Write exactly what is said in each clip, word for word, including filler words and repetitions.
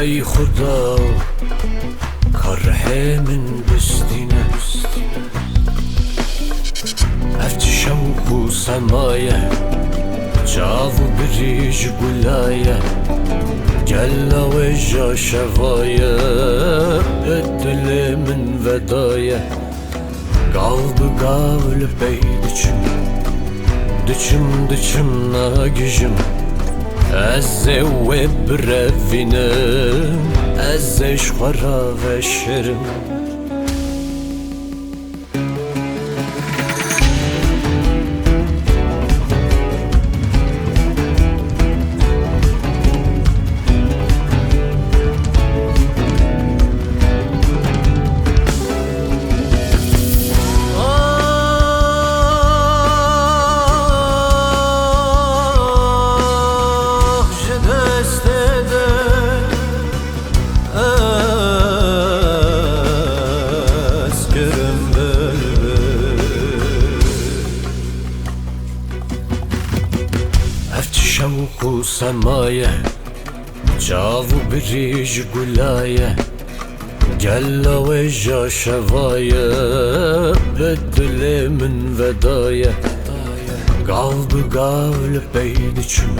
Ey Xuda, ka rihê min bistîne. Ev çi şewq û sema ye, çav û birî ji gula ye. Gela wêja şeva ye, bi dilê min veda ye. Gav bi gav li pey diçim, diçim, diçim nagihîjim. Ez ê wê birevînim, ez ê ji xwe re veşêrim. Ah, ji destê de ez kirim bilbil. Ev çi şewq û sema ye, çav û birî ji gula ye. Gela wêja şeva ye, bi dilê min veda ye. Gav bi gav li pey diçim,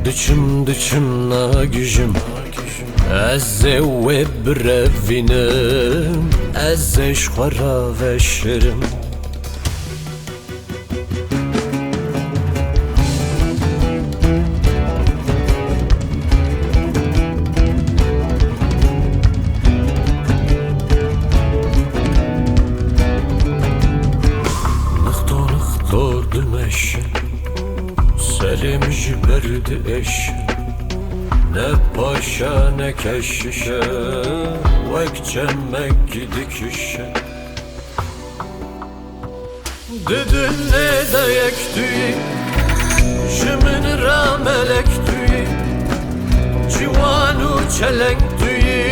diçim, diçim nagihîjim. Ez ê wê birevînim, ez ê ji xwe re veşêrim. Nixto nixto dimeşin, serê min ji ber diêşin. Ne paşa ne keşişe, wek çemek dikişe. Di dinyê de yek tu yî, ji min re melek tu yî, ciwan û çeleng tu yî,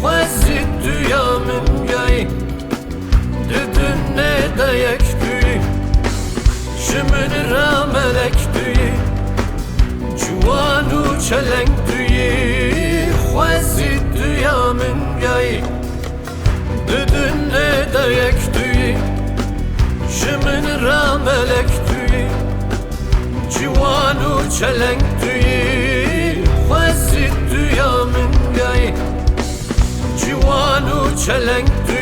xwezî tu ya min ya yî. Di dinyê de yek tu yî, ji min re melek tu yî, ciwan û çeleng tu yî, xwezî tu ya min ya yî. Di dinyê de yek tu yî, ji min re melek tu yî, ciwan û çeleng tu yî, xwezî tu ya min ya yî. Ciwan û çeleng tu